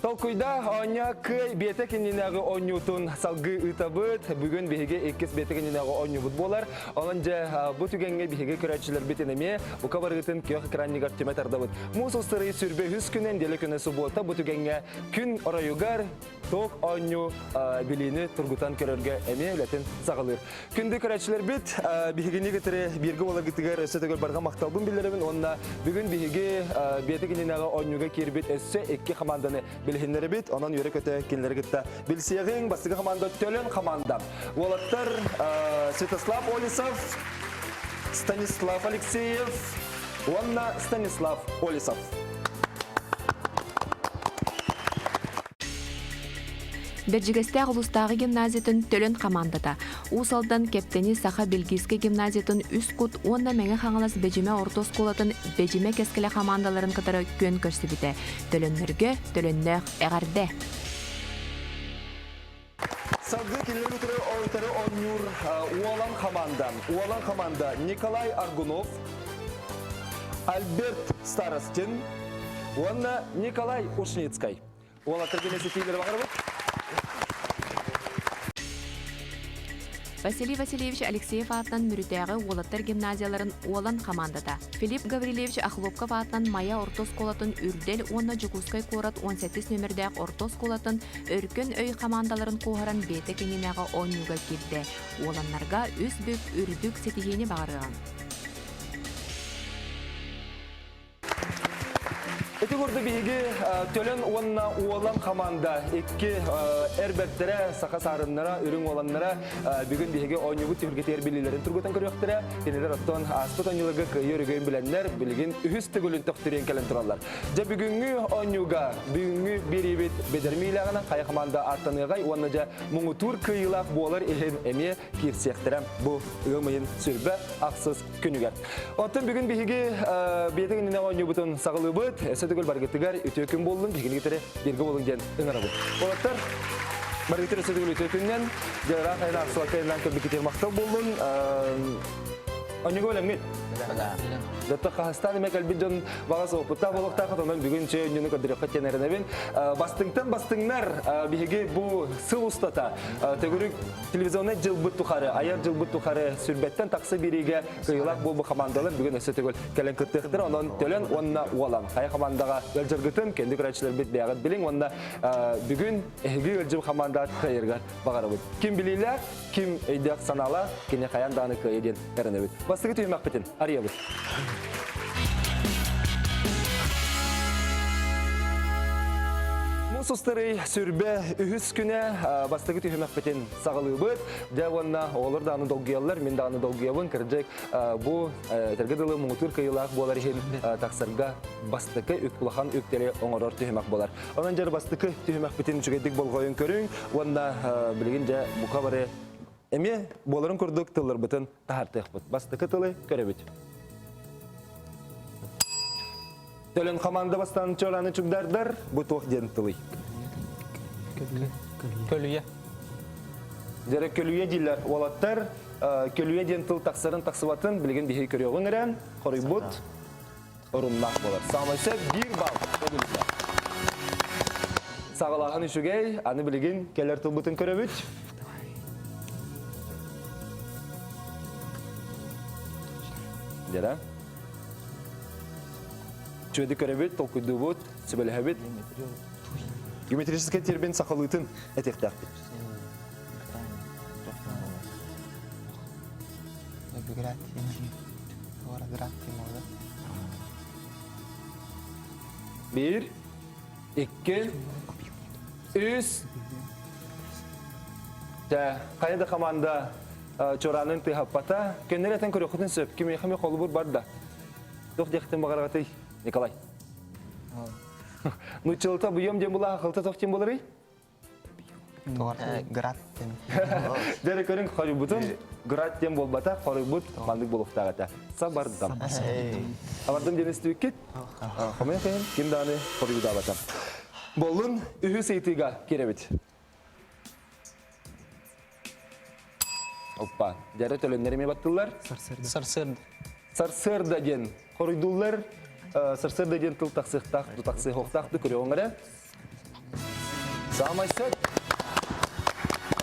Толкуйда оонньоо кыай биэтэк иннинээҕи оонньуутун салгыы ыытабыт. Бүгүн биһиги иккис биэтэк иннинээҕи оонньуубут буолар. Онон дьэ бу түгэҥҥэ биһиги көрөөччүлэрбитин эмиэ бука барыытын күөх экраннигар түмэ тардабыт. Муус устарыы сүрбэ үһүс күнэ нэдиэлэ күнэ субуота бу түгэҥҥэ күн оройугар ток оонньуу билиини тургутан көрөргө эмиэ үлэтин саҕалыыр. Күндү көрөөччүлэрбит, биһигини кытары бииргэ буоларгытыгар өссө төгүл барҕа махталбын биллэрэбин уонна бүгүн биһиги биэтэк иннинээҕи оонньууга киирбит өссө икки хамаанданы билиһиннэрэбит. Онон үөрэ-көтө кинилэри кытта билсиэҕиҥ. Бастакы хамаанда Төлөн хамаанда. Уолаттар Святослав Олесов, Станислав Алексеев уонна Станислав Олесов. Бэрдьигэстээх улуустааҕы гимназиятын Төлөн хамаандата Уус Алдан Кэптэни Саха Бельгийскэй гимназиятын Үс Кут уонна Мэҥэ Хаҥалас Бэдьимэ орто оскуолатын Бэдьимэ кэскилэ хамаандаларын кытары күөн көрсүбүтэ. Төлөннөргө төлөннөөх эҕэрдэ! Салгыы кинилэр утары утары оонньуур Уолан хамаанда. Уолан хамаанда Николай Аргунов, Альберт Старостин уонна Николай Ушницкай. Уолаттар кэнэситиилэри баҕарабыт. Василий Васильевич Алексеев аатынан Мүрүтээҕи уолаттар гимназияларын Уолан хамаандата, Филипп Гаврильевич Охлопков аатынан Майа орто оскуолатын Үрдэл уонна Дьокуускай куорат 18 нүөмэрдээх орто оскуолатын Өркөн өй хамаандаларын куоһаран бэйэтэ кэннинээҕи оонньууга киирдэ. Уоланнарга үс бүк үрдүк ситиһиини баҕарыаҕыҥ. Ити курдук биһиги Төлөн уонна Уолан хамаанда икки эр бэртэрэ, саха саарыннара, үрүҥ уоланнара бүгүн биһиги оонньуубут түһүлгэтигэр билиилэрин тургутан көрүөхтэрэ. Кинилэр оттон ааспыт оонньууларга кыайыы өрөгөйүн билэннэр, билигин үһүс төгүлүн төхтүрүйэн кэлэн тураллар. Дьэ бүгүҥҥү оонньууга бүгүҥҥү биэриибит бэдэрмиилээҕинэн хайа хамаанда ааттаныаҕай уонна дьэ муҥутуур кыайыылаах буолар иһин эмиэ киирсиэхтэрэ бу ыам ыйын сүрбэ ахсыс күнүгэр. Оттон бүгүн биһиги биэтик иннинэ оонньуубутун саҕалыыбыт. Өссө төгүл баргытыгар үтүө күн буоллун, биһигини кытары бииргэ буолуҥ диэн ыҥырабыт. Уолаттар, баргытыр өссө төгүл үтүө күннэн, дьарыраах айан ахсылакка айаннаан көрбүккүтүгэр махтал буоллун. Онньуга өлөммүт. Дотто Хаһыстан эмэ кэлбит дьон баҕас опыттаах буолуохтаах онон бүгүн чэй өнньүнү көрдөрүөххэ диэн эрэнэбин. Бастыҥтан бастыҥнар биһиги бу сыл устата төгүрүк Телевизионнай дьылбыт тухары, айар дьылбыт тухары сүрбэттэн тахса биэриигэ кыайыылаах буолбут хамаандалар бүгүн өссө төгүл кэлэн кыттыахтара. Онон Төлөн уонна Уолан хайа хамаандаҕа ыалдьаргытын кэнди көрөөччүлэрбит бэйэҕит билиҥ уонна бүгүн эһиги ыалдьыбыт хамаандаҕыт кыайарыгар баҕарабыт. Ким билиилээх, ким өйдөөх санаалаах, кини хайаан даҕаны кыайа диэн эрэнэбит. Бастакы түһүмэхпитин арыйабыт. Муус устарый сүрбэ үһүс күнэ бастакы түһүмэхпитин саҕалыыбыт. Дьэ уонна оҕолор даҕаны долгуйаллар, мин даҕаны долгуйабын. Кырдьык бу этэргэ дылы муҥутуур кыайыылаах буолар иһин тахсарга бастакы улахан үктэри оҥорор түһүмэх буолар. Онон дьэ бастакы түһүмэхпитин үчүгэйдик болҕойон көрүҥ уонна билигин дьэ бука бары эмиэ буоларын курдук тылларбытын таһартыахпыт. Бастакы тылы көрөбүт. Төлөн команда бастаан чораны чугдардар, бу туох диэн тылый? Көлүйэ. Дьэрэ көлүйэ дииллэр уолаттар. Көлүйэ диэн тыл тахсарын тахсыбатын билигин биһиги көрүөҕүҥ эрэ. Хоруйбут оруннаах буолар. Саамай сөп биир балл эбилиннэ. Саҕалааһын үчүгэй, аны билигин кэлэр тылбытын көрөбүт. Дьэрэ. Чүөдү көрөбүт, толкуйдуубут, сүбэлэһэбит. Геометрическай термин сахалыытын этиэхтээхпит. Биир, икки, үс. Дьэ, хайа да команда чораанын тыаһаппата. Көннөрү этэн көрүөххүтүн сөп. Кимиэхэ эмэ холобур бар да. Туох диэхтин баҕараҕытый, Николай? Нуччалыта буйом диэн булаха хылта тох диэн боларый? Град диэн. Дьэ көрүҥ хоруйбутун град диэн буолбата, хоруйбут маннык буолуохтаах этэ. Сабардам. Сабардам диэн истибиккит? Хомойох иһин ким даҕаны хоруйдаабата. Боллун үһүс ыйытыыга киирэбит. Оппа, дьэрэ төлөннөр эмиэ баттыллар. Сарсыарда. Сарсыарда диэн хоруйдууллар. Сарсыарда диэн тыл тахсыахтаах, тутахсыахтаах ду көрүөҕүҥ эрэ. Саамай сөп.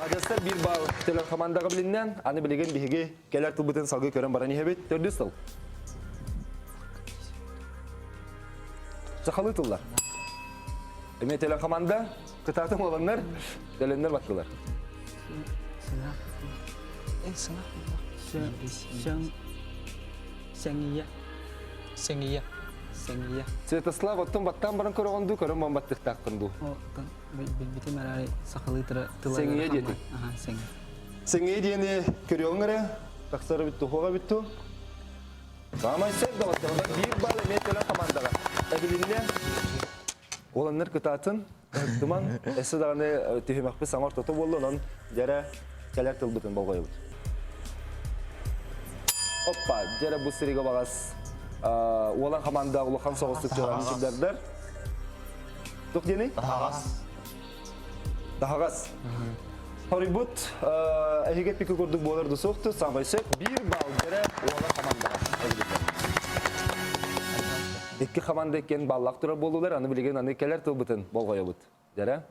Адьастар биир баал төлөр хамаандаҕа билиннэ. Аны билигин биһиги кэлэр тылбытын салгыы көрөн баран иһэбит. Төрдүс тыл. Сахалыы тыллар. Эмиэ төлөн хамаанда кытаатым уоланнар төлөннөр баттылар. Сэҥийэ. Сэҥийэ. Сэҥийэ. Святослав, оттон баттаан баран көрөҕүн дуу, көрөн баран баттыахтааххын дуу? Оттон билбитим эрээри сахалыы тыла Сэҥийэ диэтиҥ. Аха, сэҥийэ. Сэҥийэ диэни көрүөҕүҥ эрэ, тахсара бүттү, уһуоҕа бүттү. Саамай сөп доҕотторугар биир балл эмиэ төлөн хамаандаҕа эбилиннэ. Уоланнар кытаатын, ыһыктымаҥ, өссө даҕаны түһүмэхпит саҥа ортото буолла, онон дьэрэ кэлэр тылбытын болҕойобут. Оппа, дьэрэ бу сиригэ баҕас уолан хамаанда улахан соҕустук чораны чүрдэрдэр. Тух диэний? Таһаҕас. Таһаҕас. Хоруйбут эһиги пику курдук буолар да суохту, саамай сөп биир балл дьэрэ уолан хамаандаҕа эбилиннэ. Икки хамаанда иккиэн баллаах турар буоллулар, аны билигин аны кэлэр тылбытын болҕойобут. Дьэрэ.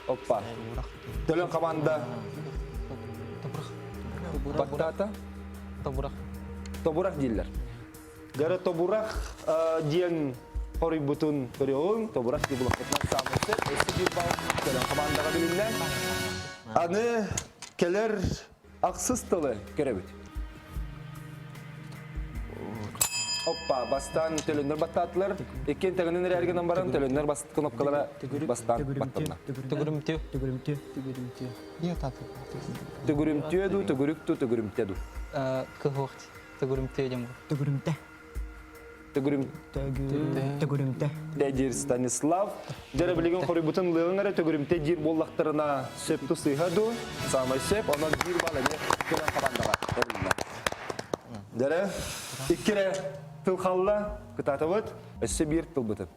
Оппа. Төлөн хамаанда баттаата. Тобурах. Тобурах дииллэр. Дьэрэ тобурах диэн хоруйбутун көрүөҕүҥ. Тобурах дии булахпытынан саамай сөп. Өссө биир балл төлөн хамаандаҕа билиннэ. Аны кэлэр Ахсыс тылы көрөбүт. Оппа, бастаан төлөннөр баттаатылар. Иккиэн тэҥинэн эрээр гынан баран төлөннөр бас кнопкалара бастаан баттанна. Түгүрүмтү. Түгүрүмтү. Түгүрүмтү. Түгүрүмтүө дуу, түгүрүк дуу, түгүрүмтэ дуу. Кыһуох түгүрүмтүө диэн Түгүрүмтэ. Төгүрүм Төгүрүмтэ. диир Станислав. Дьэрэ билигин хоруйбутун лыаҕыҥ эрэ төгүрүмтэ диир буоллахтарына сөп ту сыыһа дуу, саамай сөп, онон биир балл эмиэ кэлэн хабандаҕа эбилиннэ. Дьэрэ икки эрэ тыл халла, кытаатабыт, өссө биир тылбытын.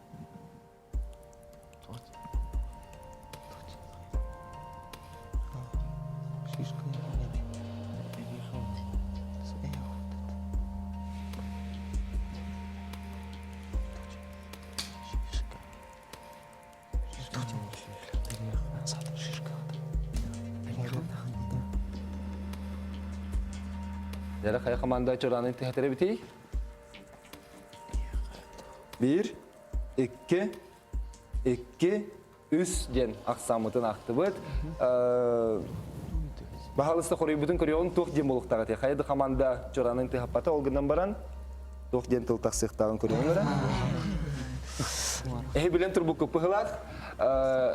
Дьэрэ хайа команда чораанын түһэтэрэ битий? Биир, икки, икки, үс диэн ахсааммытын аахтыбыт. Баһаалыста хоруйбутун көрүөҕүҥ туох диэн буолуохтаах этэ. Хайа да команда чораанын тыһаппата ол гынан баран туох диэн тыл тахсыахтааҕын көрүөҕүҥ эрэ. Эһи билэн турбуккут быһылаах.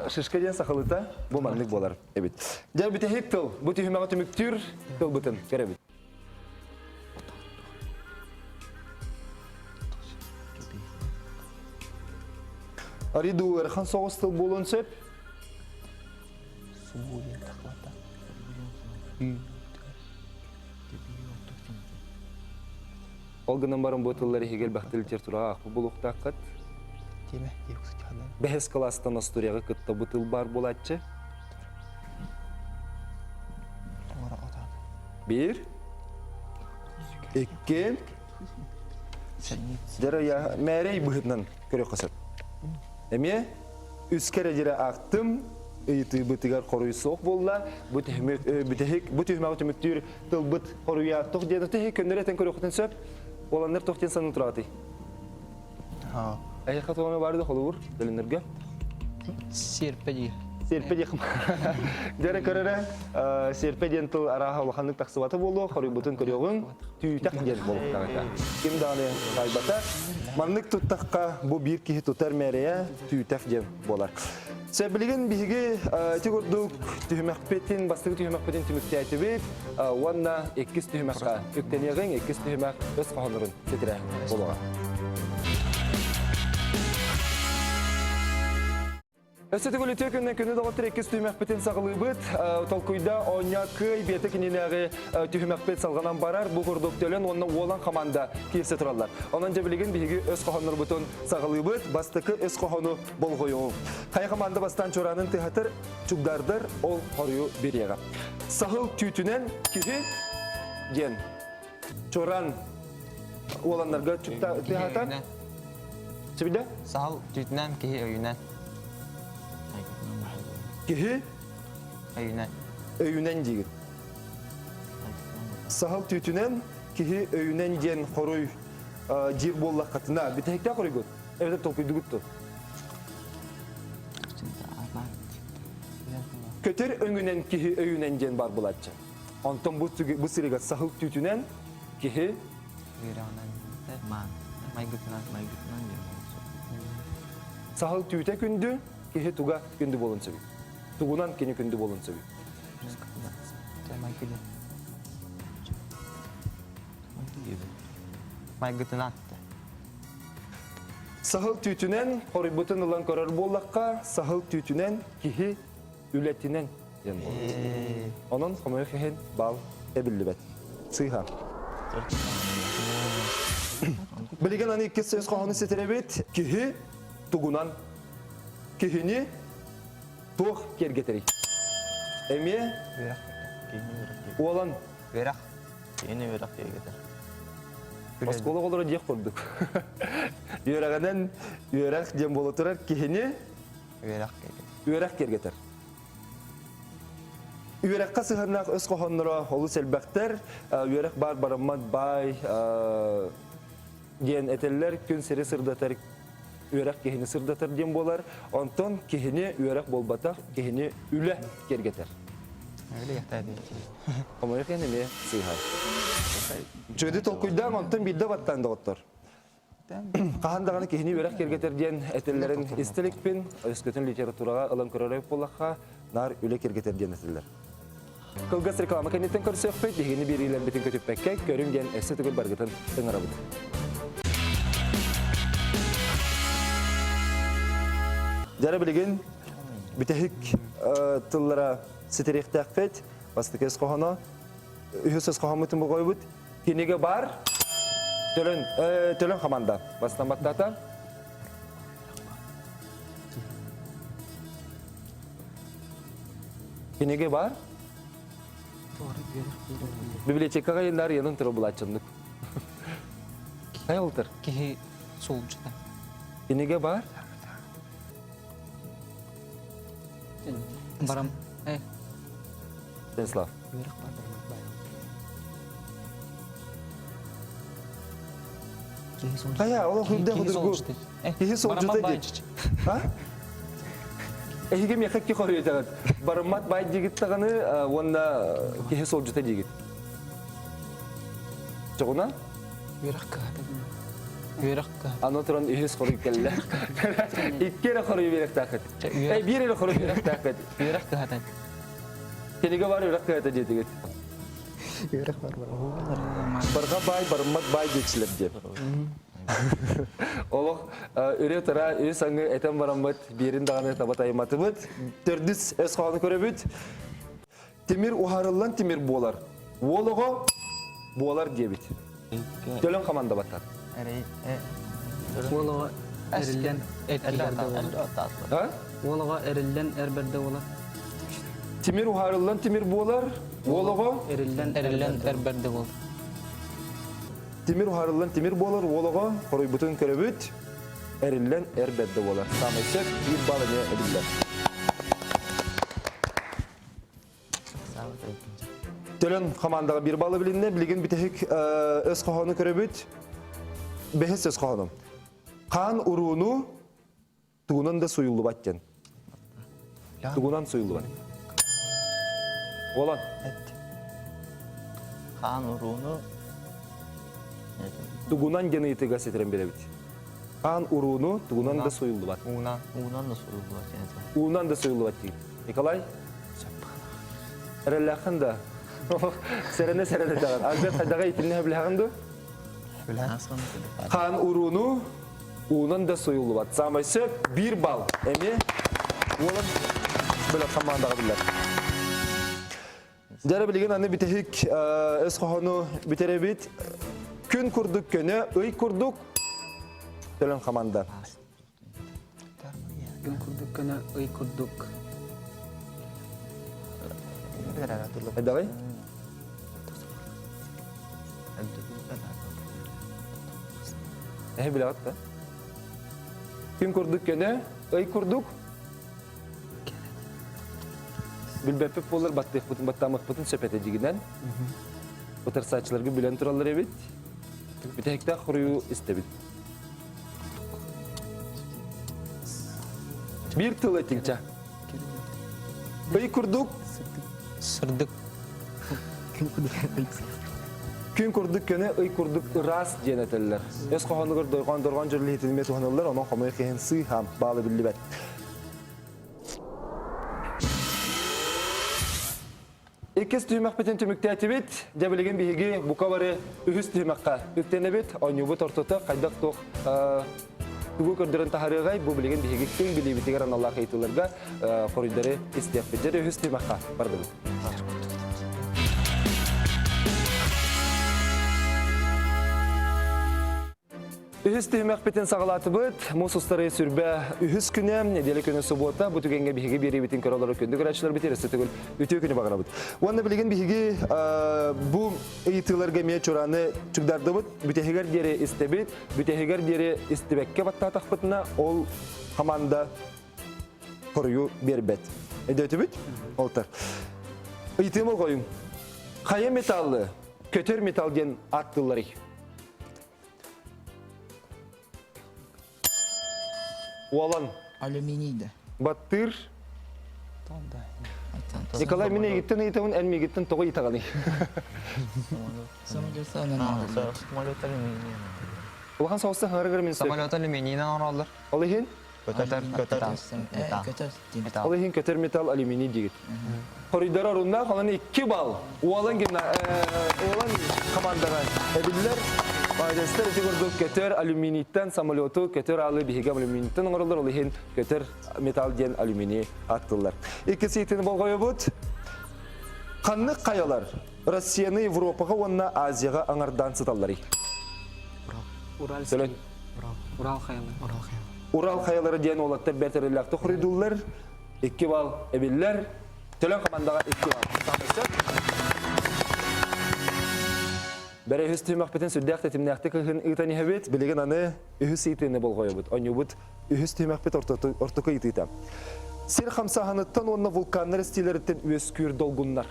Шишка диэн сахалыта бу маннык буолар эбит. Дьэ бүтэһик тыл. Бу түһүмэҕи түмүктүүр тылбытын көрөбүт. Ариду ыарахан соҕус тыл буолуон сөп. Ол гынан баран бу тыллар иһигэр элбэхтик литератураҕа аахпыт буолуохтааххыт. Бэһис кылаастан остуоруйаҕа кытта бу тыл баар буолааччы. Биир, икки, дьэ мээрэй быһыытынан көрүөххэ сөп. Эмиэ үс кэрэ дьирэ аахтым, ыйытыыбытыгар хоруй суох буолла. Бу бүтэһик, бу түһүмэҕи түмүктүүр тылбыт хоруйа туох диэн тэһи көннөрү этэн көрүөххүтүн сөп. Уоланнар туох диэн саныы тураҕытый? Эһиэхэ туох эмэ баар да холобур бөлүннэргэ? Сиэрпэ диир. Сиэрпэ диэх. Дьэрэ көрөрө сиэрпэ диэн тыл арааһа улаханнык тахсыбата буолуо, хоруйбутун көрүөҕүҥ. Түүтэх диэн буолуохтаах этэ. Ким даҕаны таайбата. Маннык туттахха бу биир киһи тутар мээрэйэ түүтэх диэн буолар. Сэ билигин биһиги ити курдук түһүмэхпитин, бастакы түһүмэхпитин түмүктээтибит уонна иккис түһүмэххэ үктэниэҕиҥ, иккис түһүмэх өс хоһооннорун ситирэ буолуоҕа. Өссө төгүл үтүө күннэн күнү доҕоттор иккис түһүмэхпитин саҕалыыбыт. Толкуйда оонньоо кыай биэтэ кининээҕи түһүмэхпит салҕанан барар. Бу курдук Төлөн уонна Уолан хамаанда киирсэ тураллар. Онон дьэ билигин биһиги өс хоһооннорбутун саҕалыыбыт. Бастакы өс хоһоону болҕойуоҕуҥ. Хайа хамаанда бастаан чуораанын тыһатыр, чугдаардар, ол хоруйу бириэҕэ. Саһыл түүтүнэн киһи диэн чуораан уоланнарга тыаһатар. Сибидэ? Саһыл түүтүнэн киһи өйүнэн. Киһи Өйүнэн. Өйүнэн диигин. Саһыл түүтүнэн киһи өйүнэн диэн хоруй диир буоллаххытына, бүтэһиктээх хоруйгут? Эбэтэр толкуйдугут дуо? Көтөр өҥүнэн киһи өйүнэн диэн бар булааччы. Онтон бу, бу сырыга саһыл түүтүнэн киһи Үөрэҕинэн майгытынан майгытынан диэн Саһыл түүтэ күндү, киһи туга күндү буолун сөбүй? Тугунан кини күндү буолун сөбүй? Майгытынан. Саһыл түүтүнэн хоруйбутун ылан көрөр буоллахха, саһыл түүтүнэн киһи үлэтинэн диэн буолар. Онон хомойуох иһин бал эбиллибэт. Сыыһа. Билигин аны иккис сөз хоһоону ситирэбит. Киһи тугунан киһини туох киэргэтэрий? Эмиэ уолан Үөрэх. Киһини үөрэх киэргэтэр. Оскуола оҕолоро диэх курдук. Үөрэҕинэн үөрэх диэн буола турар киһини Үөрэх киэргэтэр. Үөрэх киэргэтэр. Үөрэххэ сыһыаннаах өс хоһоонноро олус элбэхтэр. Үөрэх баар бараммат баай диэн этэллэр. Күн сири сырдатар үөрэх киһини сырдатар диэн буолар. Онтон киһини үөрэх буолбатах, киһини үлэ киэргэтэр. Хомойуох иһин эмиэ сыыһар. Чөдү толкуйдаан онтон биирдэ баттаан доҕоттор. Хаһан даҕаны киһини үөрэх киэргэтэр диэн этэллэрин истэ иликпин, өскөтүн литератураҕа ылан көрөрөй буоллахха, наар үлэ киэргэтэр диэн этэллэр. Кылгас реклама кэнниттэн көрсүөхпүт, биһигини биэриилэрбитин көтүппэккэ, көрүҥ диэн өссө төгүл баргытын ыҥырабыт. Дьара билигин бүтэһик тыллара ситэриэхтээхпит. Бастакы өс хоһоно, үһүс өс хоһоммутун бугойбут. Кинигэ бар. Төлөн, төлөн хаманда. Бастан баттата. Кинигэ бар. Библиотекаға еллар янын тұры булачынлык. Қай олтыр? Киһи суолдьута. Кинигэ бар. Барам. Э. Станислав. Хайа, ол хүрдэ худургу. Киһи солдьута дии. А? Эһиги миэхэ ки хоруйатаҕыт. Барыммат бай диигит даҕаны уонна киһи солдьута диигит. Чоҕуна? Үөрэх кыһата. Үөрэх кыһата. Аны туран үһүс хоруй кэллэ. Икки эрэ хоруй биэриэхтээххит. Биир эрэ хоруй биэриэхтээххит. Үөрэх кыһата. Кинигэ бар үрэх кыһата диэтигит. Үрэх бар бар. Барҕа баай барыммат баай диэччилэр диэн. Олох өрө тура үс аҥы этэн бараммыт биирин даҕаны таба тайыматыбыт. Төрдүс өс хоһоону көрөбүт. Тимир уһарыллан тимир буолар. Уол оҕо буолар диэбит. Төлөн хаманда баттар. Уол оҕо эриллэн эрбэрдэ буолар. Уол оҕо эриллэн эрбэрдэ буолар. Тимир уһарыллан тимир буолар. Уол оҕо эриллэн эриллэн эрбэрдэ буолар. Тимир уһарыллан тимир буолар. Уол оҕо хоруйбутун көрөбүт. Эриллэн эрбэрдэ буолар. Саамай сөп биир балл эмиэ эбиллэр. Төлөн хамаандаҕа биир баллы билиннэ. Билигин бүтэһик өс хоһоону көрөбүт. Бэһис өс хоһоону. Хаан урууну тугунан да суйуллубат диэн. Тугунан суйуллубат. Уолан. Хаан урууну тугунан диэн ыйытыыга ситэрэн биэрэбит. Хаан урууну тугунан да суйуллубат. Уунан, уунан да суйуллубат диэн. Уунан да суйуллубат диир. Николай? Эрэллээххин да? Сэрэнэ-сэрэнэ даҕан. Альберт хайдаҕа итиннэ билэҕин ду? Хаан урууну уунан да суйуллубат. Самай сөп биир балл. Эмиэ уолан бөлөх хамаандаҕа биллэр. Дьара билигин аны бүтэһик өс хоһону бүтэрэбит. Күн курдук көнө, ый курдук төлөн хамаанда. Күн курдук көнө, ый курдук. Давай. Эһи билэҕит да? Күн курдук көнө, ый курдук. Билбэппит буоллар баттыахпытын баттаамыахпытын сөп этэ дьигинэн. Утарсааччыларга билэн тураллар эбит. Бүтэһиктээх хоруйу истэбит. Биир тыл этиҥчэ. Ый курдук Сырдык. Күн курдук көнө, ый курдук ыраас диэн этэллэр. Өс хоһоонугар дойҕоон дорҕоон дьүрүлүһүтүнүмэ туһаныллар, онон хомойуох иһин сыыһа баалы биллибэт. Иккис түһүмэхпитин түмүктээтибит. Дьэ билигин биһиги бука бары үһүс түһүмэххэ үктэнэбит. Оонньуубут ортото хайдах туох тугу көрдөрөн таһарыаҕай бу билигин биһиги киэҥ билиибитигэр аналлаах ыйытыыларга хоруйдары истиэхпит. Дьэ үһүс түһүмэххэ бардыбыт. Үһүс түһүмэхпитин саҕалаатыбыт. Муус устары сүрбэ үһүс күнэ, нэдиэлэ күнэ субуота. Бу түгэҥҥэ биһиги биэриибитин көрө олорор күндү көрөөччүлэрбит өссө төгүл үтүө күнү баҕарабыт. Уонна билигин биһиги бу ыйытыыларга эмиэ чурааны чугдардыбыт. Бүтэһигэр диэри истэбит. Бүтэһигэр диэри истибэккэ баттаатахпытына, ол хамаанда хоруйу биэрбэт. Өйдөөтүбүт? Олтар. Ыйытыым оҕойуҥ. Хайа металлы көтөр металл диэн ааттыылларый? Уолан. Алюминий да. Баттыыр. Николай, мин эйигиттэн ыйытабын, эн миигиттэн тоҕо ыйытаҕыный? Самолет алюминий. Улахан соҕуста хаҥарыгар мин Самолет алюминийынан оҥороллор. Ол иһин? Көтөр, көтөр. Көтөр. Ол иһин көтөр металл алюминий диигит. Хоруйдара оруннаах, онон 2 балл. Уолан гимна Уолан командаҕа эбиллэр. Маладьыастар ити курдук көтөр алюминийтан самолету көтөр аалы биһиги алюминийтан оҥороллор, ол иһин көтөр металл диэн алюминий аттыллар. Иккис ыйытыыны болҕойобут. Ханнык хайалар Россияны Европаҕа уонна Азияҕа аҥардаан сыталларый? Урал. Урал. Урал хайалары. Урал хайалары. Урал хайалары диэн уолаттар бэрт эрэллээхтик хоруйдууллар. 2 балл эбиллэр. Төлөн командаҕа 2 балл. Саамай Бэрэ үһүс түһүмэхпитин сүрдээх тэтимнээхтик ыытан иһэбит. Билигин аны үһүс ыйытыыны болҕойобут. Онньуубут үһүс түһүмэхпит ортоку ыйытыыта. Сир хамсааһыныттан уонна вулканнар эстиилэриттэн үөскүүр долгуннар.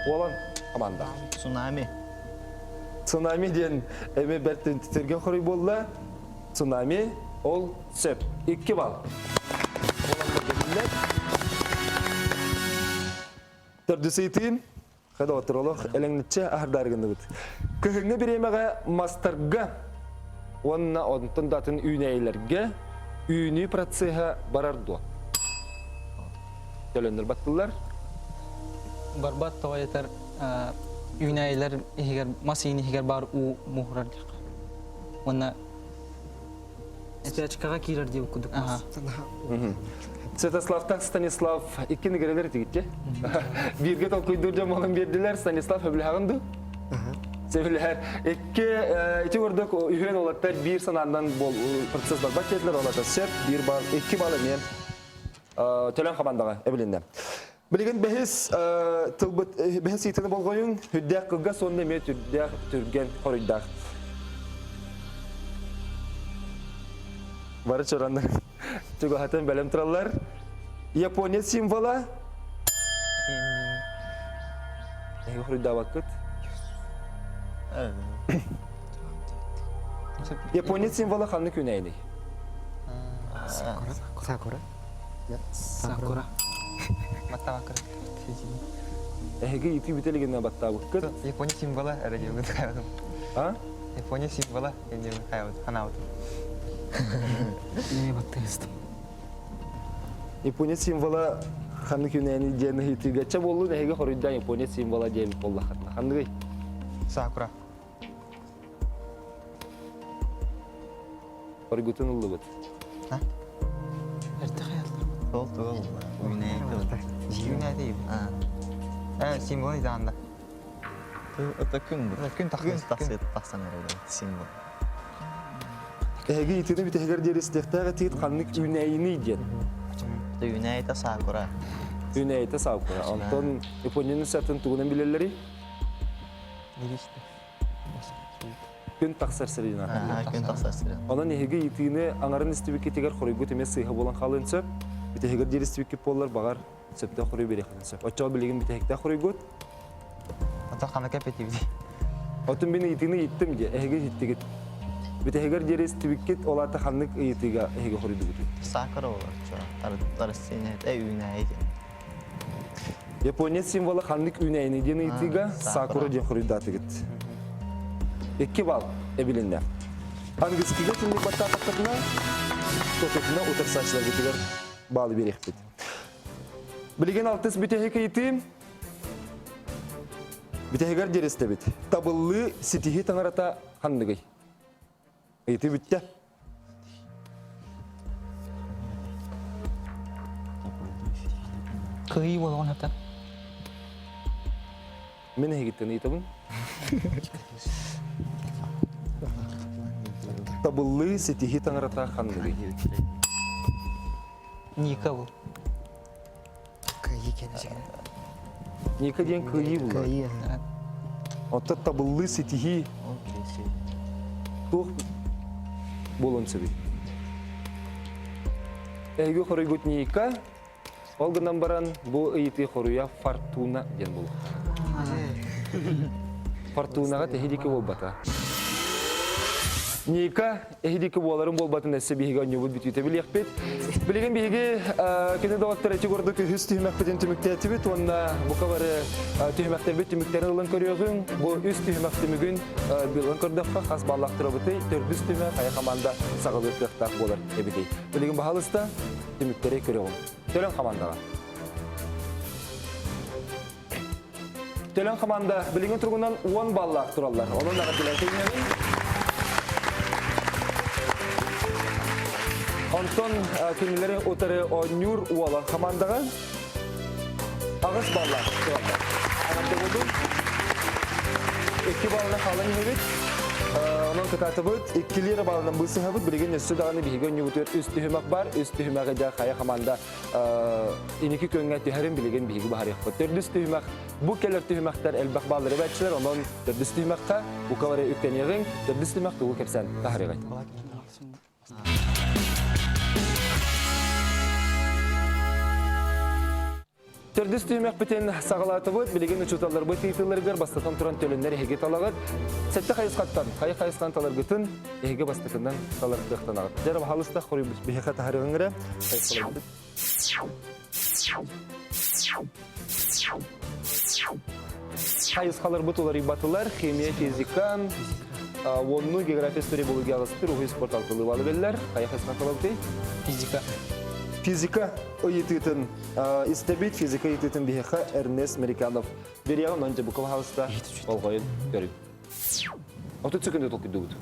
Уолан команда. Цунами. Цунами диэн эми бэрт түргэн хоруй буолла. Цунами ол сөп. 2 балл. Төрдүс ыйытыым. Хадоотуролох элэҥниччэ аһардаргынныбыт. Кыһыҥҥы бириэмэҕэ мастарга уонна онтон да атын үүнээйилэргэ үүнүү процеһа барар дуо? Төлөннөр баттылар. Барбат тоҕо этэр үүнээйилэр иһигэр мас иин иһигэр баар уу муһурар диэххэ. Уонна Спячкаҕа киирэр диэбит курдук мас. Святославтаах Станислав икки нигерелер этигитче. Бииргэ толкуйдуур дьон буолан биэрдилэр. Станислав сөбүлэһэҕин дуу? Сөбүлэһэр. Икки ити курдук үһүөн уолаттар биир санаанан процесс барбат диэтилэр. Ол ата сөп. Биир балл, икки балл эмиэ төлөн хамандаҕа эбилиннэ. Билигин бэһис тылбыт бэһис ыйытыны болҕойуҥ. Үрдээх кылгас уонна эмиэ түрдээх түргэн хоруйдаах. Бары чураннар чугаһатан бэлэм тураллар. Япония символа. Эһиги хоруйдаабаккыт. Япония символа ханнык күнэйний? Сакура. Сакура. Сакура. Баттаабаккыт. Эһиги ити бүтэ илигинэ баттаабыккыт. Япония символа эрэ диэбит хайабытым. А? Япония символа диэбит хайабыт ханаабытым. Не баттыыстым. Япония символа ханнык күнээни диэн ыйытыыга чэ буоллун эһиги хоруйдаан Япония символа диэбит буоллаххытына ханныгый? Сакура. Хоргутун ыллыбыт. Эрдэ хаяллар. Ол тугул үүнээти. Үүнээти. Символ идаанда. Это күн бу. Күн тахсан тахсан эрэ символ. Эһиги итини бүтэһигэр диэри истиэхтээх этигит ханнык үүнээйиний диэн. Үүнээйитэ сакура. Үүнээйитэ сакура. Онтон Японияны сатын тугунан билэллэрий? Күн тахсар сиринэн. Күн тахсар сирин. Онон эһиги ыйытыыны аҥарын истибиккитигэр хоруйгут эмиэ сыыһа буолан хаалыан сөп. Бүтэһигэр диэри истибиккит буоллар баҕар. Сөптөөх хоруй биэриэххитин сөп. Оччоҕо билигин бүтэһиктээх хоруйгут. Ото хана кэппэтибит. Отун мин ыйытыыны ыйыттым дии, эһиги иһиттигит. Бүтэһигэр диэри истибиккит, ол аата ханнык ыйытыыга эһиги хоруйдугутуй? Сакура болар чо. Тарысыне үүнээйи диэн. Япония символа ханнык үүнээйини диэн ыйытыыга сакура диэн хоруйдаатыгыт. Икки балл эбилиннэ. Английскийга түннүк баттаатахтарына, тототуна утарсааччыларгытыгар баалы биэриэхпит. Билигин алтыс бүтэһик ыйытыы. Бүтэһигэр диэристэбит. Табыллыы ситиһи таҥарата ханныгый? Ыйытыы бүттэ. Кыайыы буолуон хата. Мин эһигиттэн ыйытабын. Табыллыы ситиһи таҥарата ханныгый? Ника был. Кыайыы кэнэ Ника диэн кыайыы булар. Кыайыы. Оттон табыллыы ситиһии туох буолуон сөбүй? Эһиги хоруйгут Ника, ол гынан баран бу ыйытыы хоруйа Фортуна диэн буолуохтаах. Фортунаҕа тэһи буолбата. Ника эһидики буоларын буолбатын өссө биһиги онньубут бүтүүтэ билиэхпит. Билигин биһиги күнү доҕоттор эти курдук үһүс түһүмэхпитин түмүктээтибит уонна бука бары түһүмэхтэрбит түмүктэрин ылан көрүөҕүҥ. Бу үс түһүмэх түмүгүн билан көрдөххө хас баллаах турабытый, төрдүс түһүмэх хайа команда саҕалыыр кыахтаах буолар эбитий. Билигин баһалыста түмүктэри көрөҕүҥ. Төлөн командаҕа. Төлөн команда билиҥҥи туругунан 10 баллаах тураллар. Онон эҕэрдэлээн тэҥнэбин. Онтон кинилэри утары оонньуур уолан командаҕа аҕыс баллаах тураллар. Эҕэрдэ буолдун. Икки баллына хаалан иһэбит. Онон кытаатыбыт. Иккилии эрэ баллынан быысыһабыт. Билигин өссө даҕаны биһиги оонньуубутугар үс түһүмэх бар. Үс түһүмэҕи дьэ хайа команда иники күөҥҥэ түһэрин билигин биһиги баһарыахпыт. Төрдүс түһүмэх бу кэлэр түһүмэхтэр элбэх бааллар эбээччилэр, онон төрдүс түһүмэххэ бука бары үктэниэҕиҥ, төрдүс түһүмэх тугу кэпсээн таһарыаҕай. Төрдүс түһүмэхпитин саҕалаатыбыт. Билигин учууталларбыт ыйытыыларыгар бастатан туран төлөннөр эһиги талаҕыт. Сэттэ хайысхаттан, хайа хайысханы таларгытын эһиги бастакынан талар кыахтанаҕыт. Дьэ, баһаалыста хоруйбут биһиэхэ таһарыаҕыҥ эрэ. Хайысхаларбыт. Хайысхаларбыт уларыйбатылар. Химия, физика, уонну география, история биология аҕыстыр, уһуй спорт алтылыы балы беллер. Хайа хайысхан талабытый? Физика. Физика ыйытыытын истэбит, физика ыйытыытын биһиэхэ Эрнест Мериканов бериэҕин, онон дьэ хаалыста болҕойун көрүҥ. 30 секунда толкуйдуубут.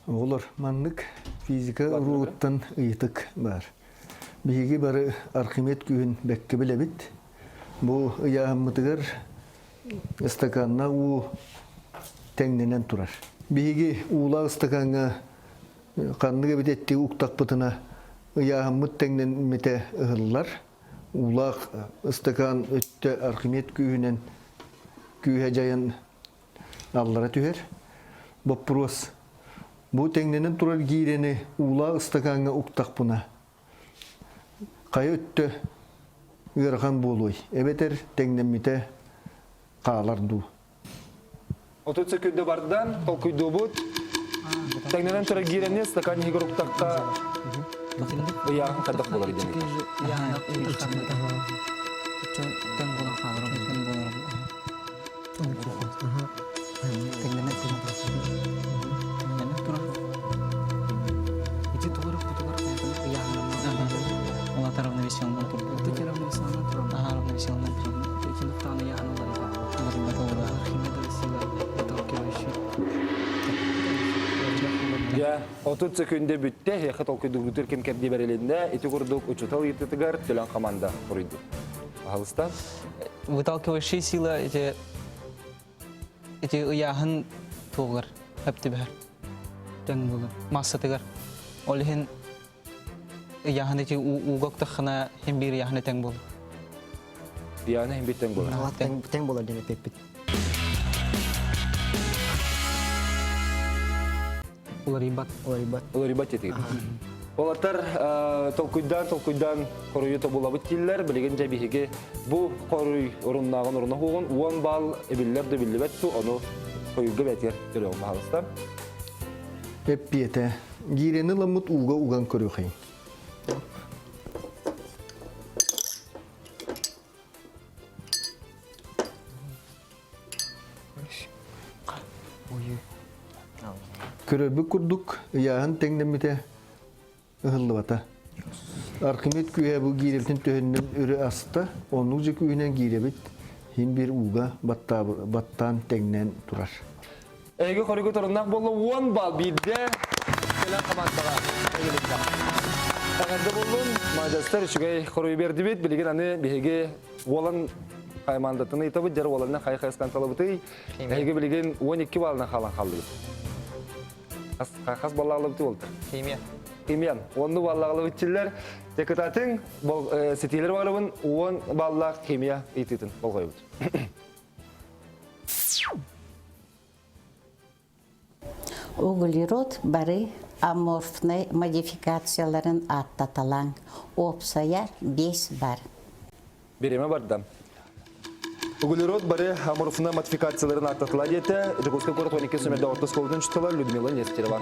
Оҕолор, маннык физика уруогуттан ыйытык баар. Биһиги бары Архимед күүһүн бэккэ билэбит. Бу ыйааһыммытыгар ыстакаанна уу тэҥнэнэн турар. Биһиги уулаах ыстакааҥҥа ханнык эбит эттиги уктахпытына ыйааһыммыт тэҥнэммитэ ыһыллар. Уулаах ыстакаан өттө Архимед күүһүнэн күүһэ дьайан аллара түһэр. Боппуруос. Бу тэҥнэнэн турар гиирэни уулаах ыстакааҥҥа уктахпына, хайа өттө ыарахан буолуой? Эбэтэр тэҥнэммитэ хаалар дуу? 30 секунда бардан, толкуйдуубут. Тэҥнэнэн турар гиирэни стакан иһигэр уктахха ыйааһын хайдах буолар диэн. Тэҥ буолан хаалар тэҥ буолар. Тэҥнэнэ турар. Ити тугар бутугар Улатар равновесиялынан турар. Равновесиялынан турар. Аха равновесиялынан турар. Дьэ, 30 секунда бүттэ, эһиэхэ толкуйдуургутур ким кэрдии бэрилиннэ, ити курдук учуутал ыйытыытыгар төлөн команда хоруйду. Пожалуйста. Выталкивающие сила эти эти ыйааһын туоҕар хөптүбэһэр тэҥ буолар массатыгар ол иһин ыйааһын ити ууга уктаххына хин биир ыйааһына тэҥ буолар Ыйааһына хин биир тэҥ буолар. Тэҥ буолар диэн эппиппит. Уларыйбат. Уларыйбат. Уларыйбат диэтигит. Уолаттар толкуйдаан толкуйдаан хоруйу тобулабыт дииллэр. Билигин дьэ биһиги бу хоруй оруннааҕын оруна хуоҕун 10 балл эбиллэр да биллибэт ту ону хойугга бээтигэр көрүөҕүм баһалыста. Эппиэтэ. Гиирэни ламмыт ууга уган көрүөхэй. Көрөрбүт курдук, ыйааһын тэҥнэммитэ ыһыллыбата. Архимед күүһэ бу гиирэбитин төһөннөн өрө аста, оннук дьэ күүһүнэн гиирэбит иһин биир ууга баттаан тэҥнээн турар. Эйгэ хоруйга торуннаах буолла 10 балл биирдэ кэлэн хамаандаҕа эгэлиннэ. Эҕэрдэ буоллун, маладьыастар үчүгэй хоруйу биэрдибит. Билигин аны биһиги уолан хамаандатын ыйытабыт, дьэр уоланна хайа хайысхан талабытый. Эһиги билигин 12 баллынан хаалан хааллыбыт. Хас, хас баллаалыбыт уолтар? Химия. Химия. Онну баллаалыбытчиллэр. Декытатын ситиилер барыбын 10 баллаах химия ыйытыытын болҕойбут. Углерод бары аморфнай модификацияларын ааттаталаан, уопсайа 5 бар. Бириэмэ барда. Углерод бары аморфнай модификацияларын ааттатыла диэтэ Дьокуускай куорат 12 сэмэрдэ орто оскуолатын учуутала Людмила Нестерова.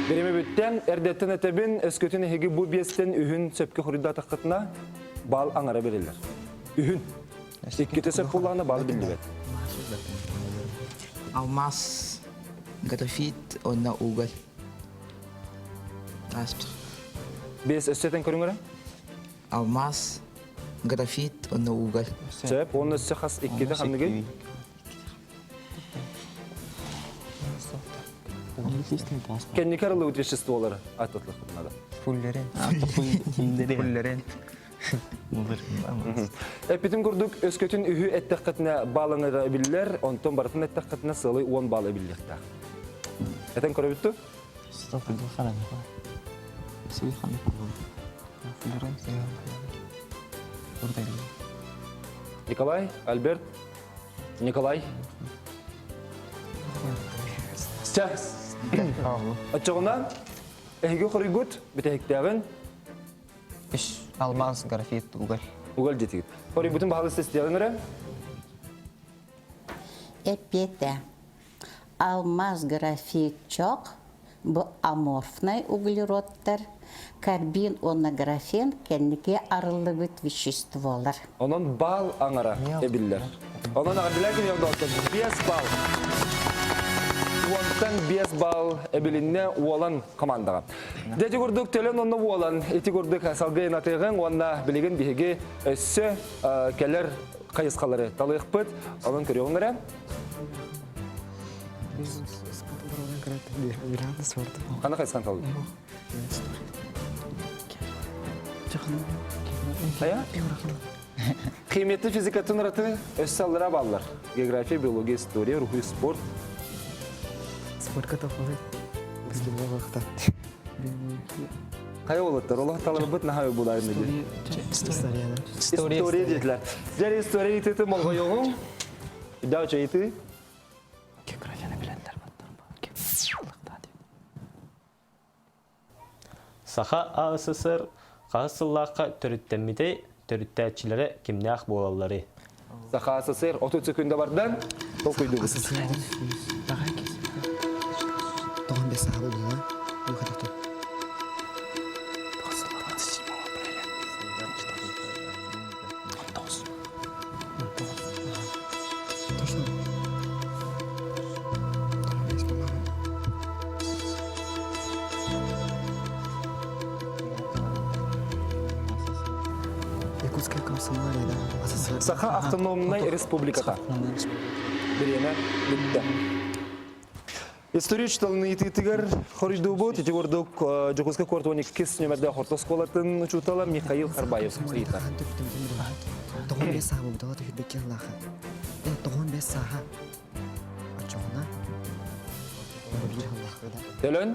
Бириэмэ бүттэн, эрдэттэн этэбин, өскөтүн эһиги бу биэстэн үһүн сөпкө хоруйдаатаххытына, баал аҥара берилэр. Үһүн. Иккитэ сөп буоллаҕына баал биллибэт. Алмаз, графит уонна уголь. Ааспыт. Биэс өссө этэн көрүҥ эрэ. Алмаз, графит уонна уголь. Сөп, уонна өссө хас иккитэ ханныгый? Кэнники арыллыбыт веществолары аттатылыхтарына. Фуллерен. Фуллерен. Эппитим курдук, өскөтүн үһү эттэххитинэ бааланыра биллэр, онтон барытын эттэххитинэ сыалай 10 баал эбиллиэхтээх. Этэн көрөбүт ту? Николай, Альберт, Николай. Чэ. Оччоҕуна эһиги хоруйгут бүтэһиктээҕин Үс алмаз, графит, уголь. Уголь диэтигит. Хоруйбутун баһылыс истиэҕиҥ эрэ. Эппиэтэ. Алмаз, графит, чох бу аморфнай углеродтар, карбин уонна графен кэнники арыллыбыт веществолар. Онон баал аҥара эбиллэр. Онон аҕардылар кини доҕоттор 5 балл. Уонтан 5 балл эбилиннэ уолан командаҕа. Дьэ ити курдук төлөн онно буолан, ити курдук салгыы натыгын уонна билигин биһиги өссө кэлэр хайысхалары талыахпыт. Онон көрүөҕүҥ эрэ. Хана хайысхан талыы? Хайа? Химияты физикатын ыраты өссө аллара баллар. География, биология, история, руху, спорт. Спортка топалы. Хайа олоттор, олох таларбыт наһаа булайын диye. История. История диэтилэр. Дьэр история итити молгойоҕуҥ. Даа чайыты. Географияны билэллэр баттар. Саха АССР хаһыс сыллаахха төрүттэммитэй, төрүттээччилэрэ кимнээх буолалларый? Саха АССР 30 секунда бардан толкуйдуубут. Тоҕон бес саха буолла. Якутская комсомолия, да. Саха автономнай республиката. Бириэмэ бүттэ. История учууталын ыйытыытыгар хоруйдуубут. Ити курдук Дьокуускай куорат 12 нүмердээх орто оскуолатын учуутала Михаил Харбаев ыйытар. Тоҕон бес сааһа буолбута, ол хүлбэкки сыллаахха. Э, тоҕон бес сааһа. Оччоҕуна биир сыллаахха да. Төлөн?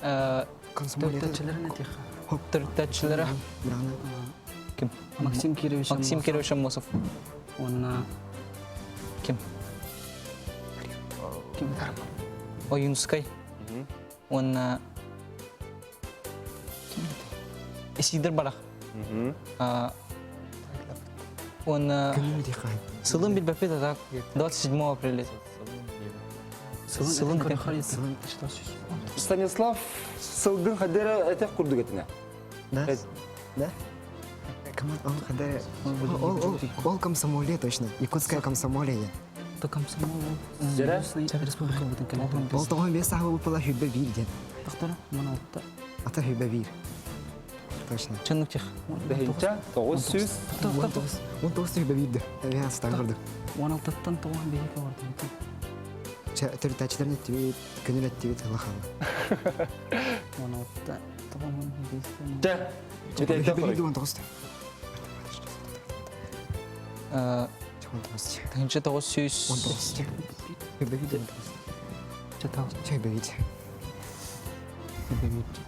Төрүттээччилэрин этиэххэ. Төрүттээччилэрэ ким? Максим Кирович Максим Кирович Аммосов. Уонна ким? Ким? Ойунскай. Уонна Исидор Барах. Уонна сылын билбэппит а так 27 апреля. Сылын Станислав сылгын хадера этэх курдук этинэ. Да? Да? Команд, он хадера. Ол, ол, ол комсомолия точно. Якутская комсомолия. То комсомол. Республика бутын кэлэн. Ол тоҕо бес саха була хүбэ биир диэн. Тохтора, мана алта. Ата хүбэ биир. Точно. Чыннык тех. Бэһинчэ, 900. 19 хүбэ биирді. Эбээ астан көрдүк. 16-тан тоҕо биһиги ордун. Төрүтээччилэрин эттибит, күнүн эттибит, ыла хаалла. 16 тоҕо Чэ, бүтэйдэ Хүбэ биирді 19. Тыһынча 900. 19. Хүбэ биирді 19. Чэ, Хүбэ биирді. Хүбэ биирді.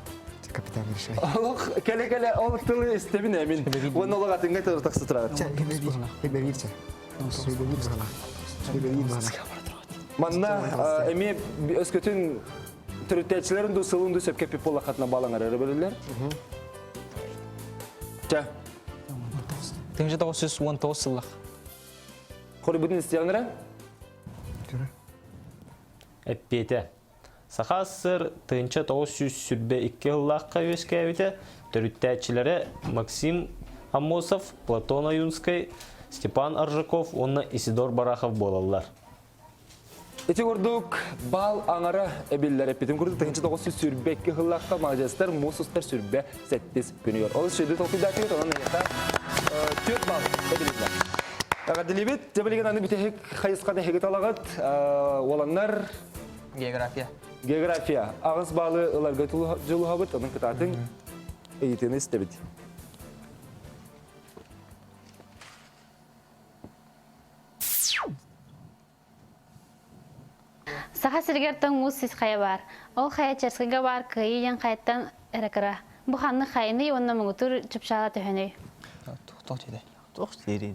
Капитан решай. Олох кэлэ-кэлэ ол тылы истэбин эмин. Уонна олох атыҥҥа тылы тахса турар. Чэ, хүбэ биир. Хүбэ биир чэ. Хүбэ биир баҕала. Хүбэ биир баҕала. Манна эмиэ өскөтүн төрүттээччилэрин ду сылын ду сөпкө эппит буоллаххытына балаҥар бөлүллэр. Чэ. 1919 сыллах. Хоруйбутун истиэҕиҥ эрэ? Эппиэтэ. Саха СССР 1922 сыллаахха үөскээбитэ, төрүттээччилэрэ Максим Аммосов, Платон Ойунскай, Степан Аржаков уонна Исидор Барахов буолаллар. Ити курдук бал аҥара эбиллэр эппитин курдук 1922 сыллаахха маладьыастар муус устар сүрбэ сэттис күнүгэр. Ол сүрдү толкуйдаатыгыт, онон эһиэхэ түөрт балл эбилиннэ. Эҕэрдэлиибит. Дьэ билигин аны бүтэһик хайысханы эһиги талаҕыт. Уоланнар География. География. Аҕыс баалы ыларга дьулуһабыт, онон кытаатыҥ ыйытыыны истэбит. Саха сиригэр тоҥ муус сис хайа баар. Ол хайа Черскэйгэ баар Кыайыы диэн хайаттан эрэ кыра. Бу ханнык хайаный уонна муҥутуур чыпчаала төһөнүй? Туох диэтэ? Туох диэрий?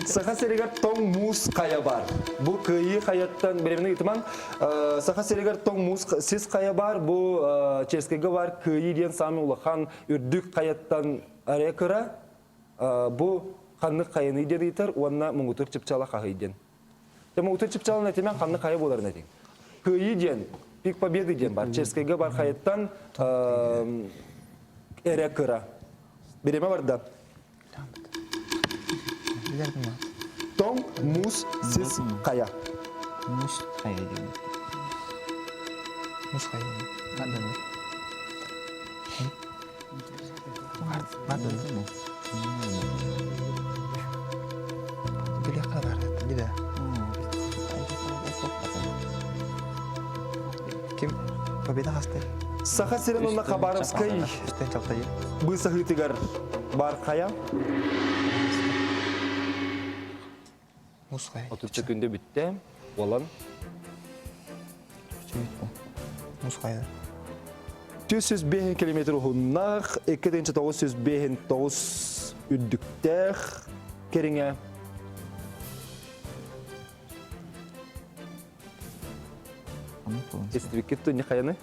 Саха сиригэр тоҥ муус хайа баар. Бу Кыайыы хайаттан биремини ыытымаҥ. Саха сиригэр тоҥ муус сис хайа баар. Бу Черскэйгэ баар Кыайыы диэн саамай улахан үрдүк хайаттан эрэ кыра. Бу ханнык хайаный диэн ыйытар уонна муҥутуур чыпчаала хаһый диэн. Те муҥутуур чыпчаалын этимэн ханнык хайа буоларын этиҥ. Кыайыы диэн, пик победы диэн бар. Черскэйгэ бар хайаттан эрэ кыра. Бириэмэ барда. Тоҥ муус сис хайа. Муус хайа диэн. Муус хайа диэн. Ким победа хастай? Саха сирин уонна Хабаровскай быысаһыытыгар бар хайа. Мусхай. Отучча күндө бүттэ. Уолан. Мусхай. 405 километр уһуннаах, 2909 үрдүктээх кэриҥэ. Истибиккит тунни хайаны?